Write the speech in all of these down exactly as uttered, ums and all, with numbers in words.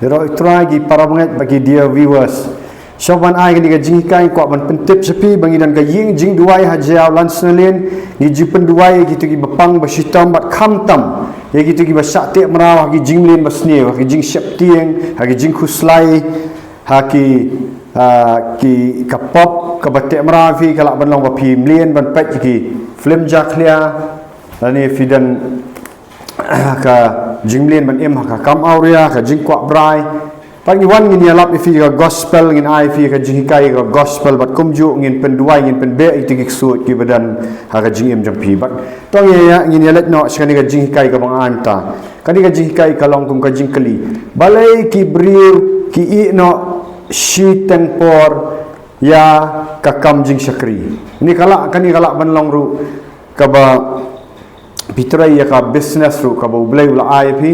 Dei ruh i Trai, ki para bangeit bad ki dear viewers, shuwa ban ai kane ka jinghikai, kwah ban pyntip sha phi ba ngi don ka ïing jingduwai ha Jaïaw Lansonalane. Ngi ju pynduwai ïa kito kiba pang ba shitom bad khamtam ïa kito kiba shah teh mraw ha ki jingmlien basniew, ha ki jingsheptieng, ha ki jingkhuslai, ha ki, ah, ki, ka pop kaba teh mraw ïa phi, ka lah ban long ba phi mlien ban peit ïa ki film jakhlia, lane phi don ka jingmlien ban im ha ka kam awria, ka jingkwah brai. Bad ngi wan ngin ïalap ïa phi ka gospel, ngin ai phi ka jinghikai ka gospel, bad kumjuh ngin pynduwai, ngin pynbeh ïa kito ki ksuid kiba don ha ka jingim jong phi. Bad to ngin ïa, ngin ïaleit noh sha kane ka jinghikai kaba nga ai mynta. Kane ka jinghikai ka long kum ka jingkylli: balei ki briew ki ïeh noh shiteng por ïa ka kam jingshakri? Kane ka lah, kane ka lah ban long ruh kaba phi trei ïa ka business ruh kaba U Blei u la ai ïa phi,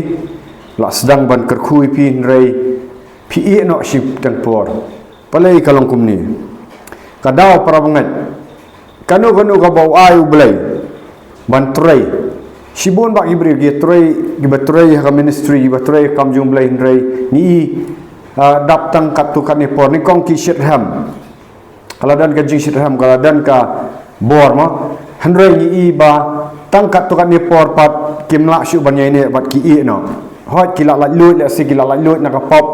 la sdang ban kyrkhu ïa phi, hynrei phi ïeh noh shiteng por. Balei ka long kumne? Ka daw, para bangeit, kano kano kaba u ai U Blei ban trei. Shibun bah ki briew kiba trei, kiba trei ha ka ministry, kiba trei ha ka kam jong U Blei, hynrei ngi i, ah, dap tang katto katne por, nyngkong ki shitrhem. Ka la don ka jingshitrhem, ka la don ka bor mo. Hynrei ngi i ba tang katto katne por pat kim lah shuh ban ïaineh bad ki ïeh noh. Hooid ki la laitluid, lehse ki la laitluid na ka pop,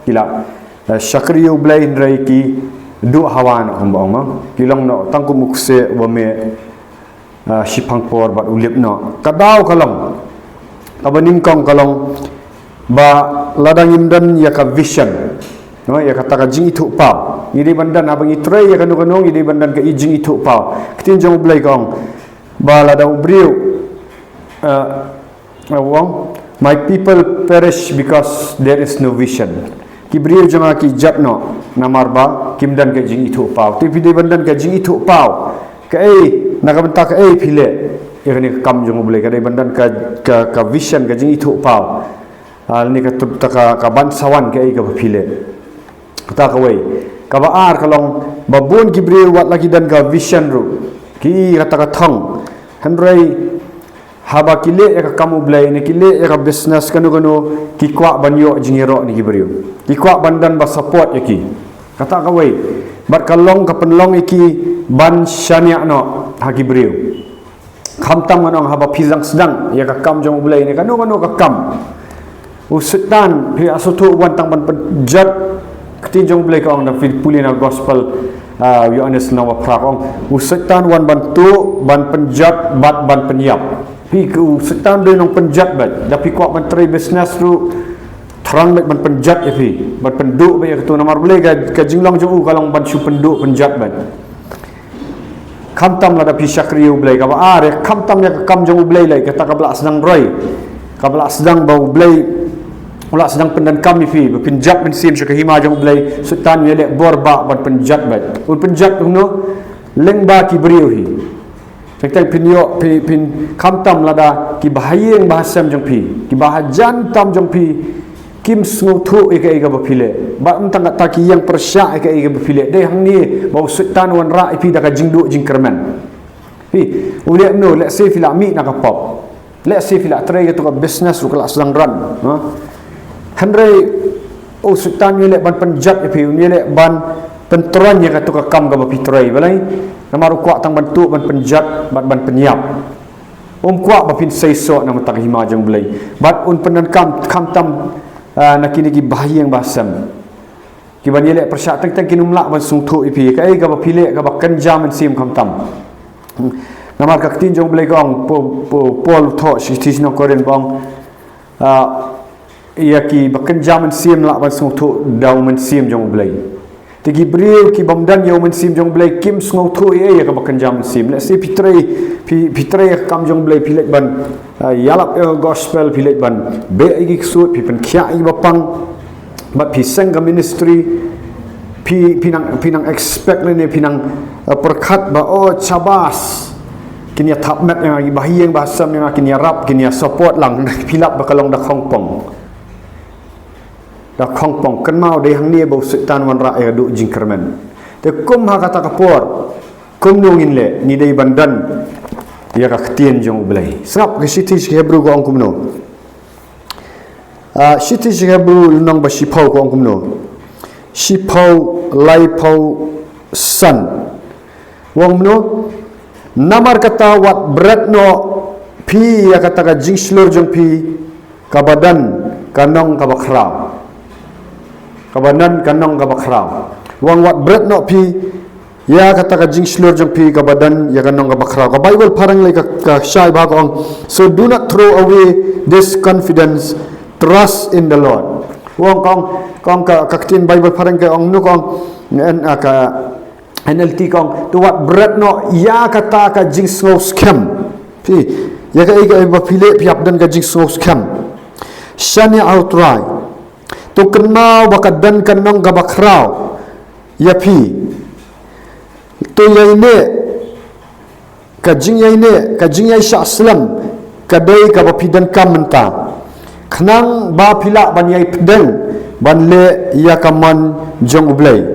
ki la, eh, shakri ïa U Blei, hynrei ki duh hawa noh kumba ong mo. Ki long noh tang kum u kseh uba mih, ah, shiphang por bad u lip noh. Ka daw ka long, kaba nyngkong ka long ba lada ngim don ïa ka vision, no, ïa kata ka jingithuhpaw, ngi dei ban don, haba ngi trei ïa kano kano ngi dei ban don ka i jingithuhpaw. Ka ktien jong U Blei ka ong ba lada u briew, ah, u ong, "My people perish because there is no vision." Ki briew jong nga ki jot noh namar ba kim don ka jingithuhpaw. Te phi dei ban don ka jingithuhpaw. Kaei, na ka bynta kaei phi leh ïa kane ka kam jong U Blei? Ka dei ban don ka, ka, ka vision, ka jingithuhpaw. Ah, lane ka tup ta ka, ka ban sa wan kaei kaba phi leh. Kata kawei. Kaba ar ka long ba bun ki briew wat la ki don ka vision ruh, ki i kata ka thong, hynrei haba ki leh ïa ka kam U Blei ne ki leh ïa ka business kano kano, ki kwah ban ïoh jingïaroh na ki briew. Ki kwah ban don ba support ïa ki. Kata kawei. Bad ka long, ka pynlong ïa ki ban shaniah noh ha ki briew. Khamtam ngan ong haba phi dang sdang ïa ka kam jong U Blei ne kano kano ka kam, u Soitan phi la sngewthuh u wan tang ban pynjot. Ka ktien jong U Blei ka ong, da phi pule na gospel, ah, Ïoannis lynnong ba phra ka ong, u Soitan wan ban tuh, ban pynjot bad ban pynïap. Phi, u Soitan dei nongpynjot beit. Da phi kwah ban trei business ruh, thrang beit ban pynjot ïa phi, ban pynduh beit ïa kato, namar balei ka, ka jinglong jong u ka long ban shu pynduh pynjot beit. Khamtam lada phi shakri ïa U Blei. Kaba ar, khamtam ïa ka kam jong U Blei lei, kata kaba la sdang roi, kaba la sdang ba U Blei u la sdang pyndonkam ïa phi ba phin jot mynsiem sha ka hima jong U Blei, Soitan u ïaleh bor ba ban pynjot beit. Un pynjot kumno? Lyngba ki briew hi. Teng teng phin ïoh, phi, phin khamtam lada kiba ha ïing ba ha sem jong phi, kiba hajan tam jong phi, kim sngewthuh ïa kaei kaba phi leh. Bad ym tang kata, ki ïeng pyrshah ïa kaei kaba phi leh. Dei hangne ba u Soitan u wanrah ïa phi da ka jingduh jingkyrmen. Phi, u leh kumno, lehse phi la mih na ka pop. Lehse phi la trei kato ka business ruh ka la sdang run, ha? Hynrei u Soitan u ïaleh ban pynjot ïa phi, u ïaleh ban pyntroiñ ïa kato ka kam kaba phi trei. Balei? Namar u kwah tang ban tuh, ban pynjot bad ban pynïap. Um kwah ba phin seisoh na ka bynta ka hima jong U Blei. Bad un pyndonkam, khamtam, ah, na kine kiba ha ïing ba ha sem, kiban ïaleh pyrshah. Teng teng kin ym lah ban sngewthuh ïa phi kaei kaba phi leh kaba kynja mynsiem khamtam. Namar ka ktien jong U Blei ka ong, Pau-, Pau-, Paul u thoh sha ki shithi sha ki nong Korinth ba ong, ah, ïa kiba kynja mynsiem lah ban sngewthuh da u Mynsiem jong U Blei. Te ki briew ki bym don ïa u Mynsiem jong U Blei kim sngewthuh ei ei ïa kaba kynja mynsiem. Lehse phi trei, phi, phi trei ïa ka kam jong U Blei, phi leit ban, ah, ïalap ïa ka gospel, phi leit ban beh ïa ki ksuid, phi pynkhiah ïa kiba pang, bad phi seng ka ministry, phi, phi nang, phi nang expect lane phi nang, ah, pyrkhat ba, oh, shabas, kin ïa thap met ïa nga, kiba ha ïing ba ha sem ïa nga kin ïarap, kin ïa support lang. Phi lap ba ka long da khongpong. Da khongpong. Kynmaw, dei hangne ba u Soitan u wanrah ïa ka duh jingkyrmen. Te kum ha kata ka por, kumno ngin leh? Ngi dei ban don ïa ka ktien jong U Blei. Sngap, ka shithi sha ki Hebru ka ong kumno? Ah, shithi sha ki Hebru lynnong ba shiphew ka ong kumno? Shiphew, laiphew san. Ong kumno? Namar kata wat bret noh phi ïa kata ka jingshlur jong phi kaba don ka nong kaba khraw. Kaba don ka nong kaba khraw. Ong wat bret noh phi ïa kata ka jingshlur jong phi kaba don ïa ka nong kaba khraw. Ka Baibl phareng lei ka, ka shai bha ka ong. So do not throw away this confidence, trust in the Lord. Ong ka ong, ka ong ka, ka ktien Baibl phareng ka ong kumno ka ong, N-, ah, ka N L T ka ong, to wat bret noh ïa kata ka jingsngew skhem. Phi, ïa kaei kaei ba phi leh phi hap don ka jingsngew skhem. Shaniah ha u Trai. To kynmaw ba ka don ka nong kaba khraw ïa phi. To ïaineh, ka jingïaineh, ka jingïaishah slem ka dei kaba phi donkam mynta, khnang ba phi lah ban ïai pdeng ban leh ïa ka mon jong U Blei.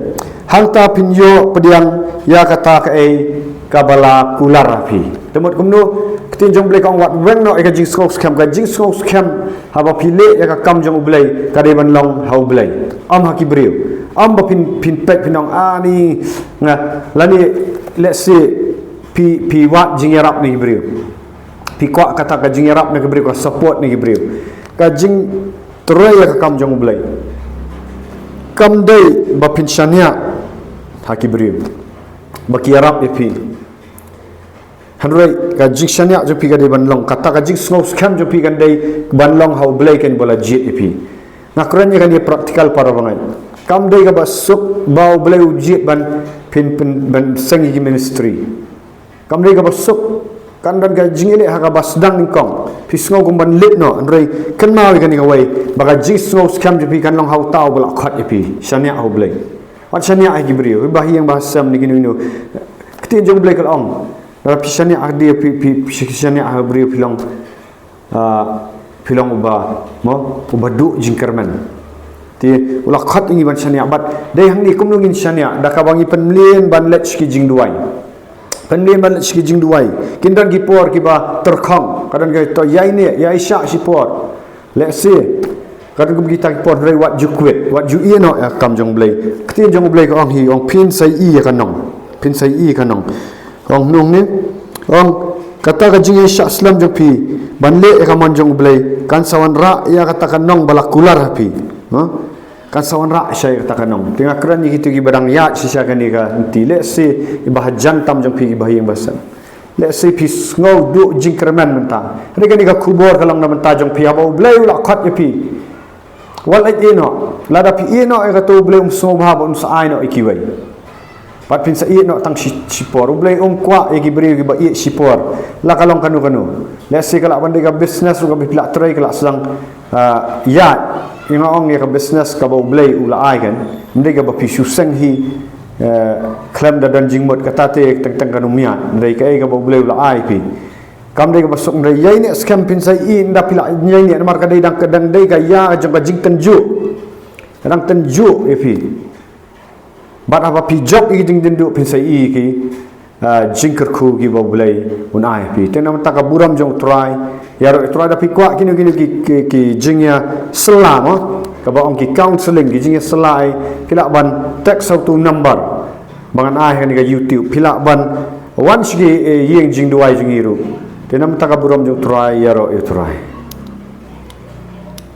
Hangta phin ïoh pdiang ïa kata kaei kaba la kular ha phi. Te mut kumno? Ka ktien jong U Blei ka ong wat weng noh ïa ka jingsngew skhem. Ka jingsngew skhem haba phi leh ïa ka kam jong U Blei ka dei ban long ha U Blei, ym ha ki briew. Ym ba phin, phin peit phin ong, ani nga, lane, let's say, phi, phi wad jingïarap na ki briew. Phi kwah kata ka jingïarap na ki briew, ka support na ki briew. Ka jingtrei ïa ka kam jong U Blei kam dei ba phin shaniah ha ki briew ba ki ïarap ïa phi. Hynrei ka jingshaniah jong phi ka dei ban long, kata ka jingsngew skhem jong phi kan dei ban long ha U Blei ken ba la jied ïa phi. Nga kren ïa kane practical para bangeit. Kam dei kaba suk ba U Blei u jied ban phin, phin, ban seng ïa ki ministry. Kam dei kaba suk, kan don ka jingïaleh ha kaba sdang nyngkong. Phi sngew kum ban leit noh, hynrei kynmaw ïa kane kawei, ba ka jingsngew skhem jong phi kan long ha uta uba la khot ïa phi. Shaniah ha U Blei. Wat shaniah ha ki briew, ba ha ïing ba ha sem ne kino kino. Ka ktien jong U Blei ka la ong, lada phi shaniah ha ki briew, phi, phi, phi shaniah ha ki briew phi long, ah, phi long uba, mo, uba duh jingkyrmen. Te u la khot ïa ngi ban shaniah, bad dei hangne kumno ngin shaniah, da kaba ngi pynmlien ban leit sha ki jingduwai. Pynmlien ban leit sha ki jingduwai. Kin don ki por kiba tyrkhong, ka don ka to ïaineh, ïaishah shipor. Let's say, ka don kum kita ki por, hynrei wat ju kwit, wat ju ïeh noh ïa ka kam jong U Blei. Ka ktien jong U Blei ka ong hi, ong phin sa ïohi ïa ka nong. Phin sa ïohi ïa ka nong. Ong nong ne, ong kata ka jingïaishah slem jong phi ban leh ïa ka mon jong U Blei kan sa wanrah ïa kata ka nong ba la kular ha phi. Ha? Kan sa wanrah shisha ïa kata ka nong. Te nga kren ïa kito kiba dang ïaid shisha kane ka lynti. Let's say, iba hajan tam jong phi kiba ha ïing ba ha sem. Let's say phi sngew duh jingkyrmen mynta. Hynrei kane ka khubor ka long na bynta jong phi, haba U Blei u la khot ïa phi. Wat leit ïeh noh. Lada phi ïeh noh ïa kato, U Blei um sngewbha bad um sa ai noh ïa kiwei. Bad phin sa ïeh noh tang shi, shipor. U Blei um kwah ïa ki briew kiba ïeh shipor. La ka long kano kano. Let's say ka lah ban dei ka business ruh kaba phi la trei ka la sdang, ah, ïaid. Ïa nga ong ïa ka business kaba U Blei u la ai kan. Ym dei kaba phi shu seng hi, eh, khlem da don jingmut, kata te teng teng kan ym ïaid. Ym dei, kaei kaba U Blei u la ai phi. Kam dei kaba suk, ym dei ïaineh skhem, phin sa ïohi ynda phi la ïaineh, namar ka dei dang, ka dang dei ka ïa jong ka jingtynjuh. Ka dang tynjuh ïa phi. Bad haba phi jop ïa ki jingtynjuh phin sa ïohi ki, ah, jingkyrkhu kiba U Blei un ai phi. Te na bynta ka burom jong U Trai, ïaroh ïa U Trai, da phi kwah kino kino ki, ki, ki jingïasylla mo, kaba ong ki counselling, ki jingïasylla, phi lah ban text ha uto u number ba ngan ai ha kane ka YouTube. Phi lah ban wan sha ki, eh, ïing jingduwai jong ngi ruh. Te na bynta ka burom jong U Trai, ïaroh ïa U Trai.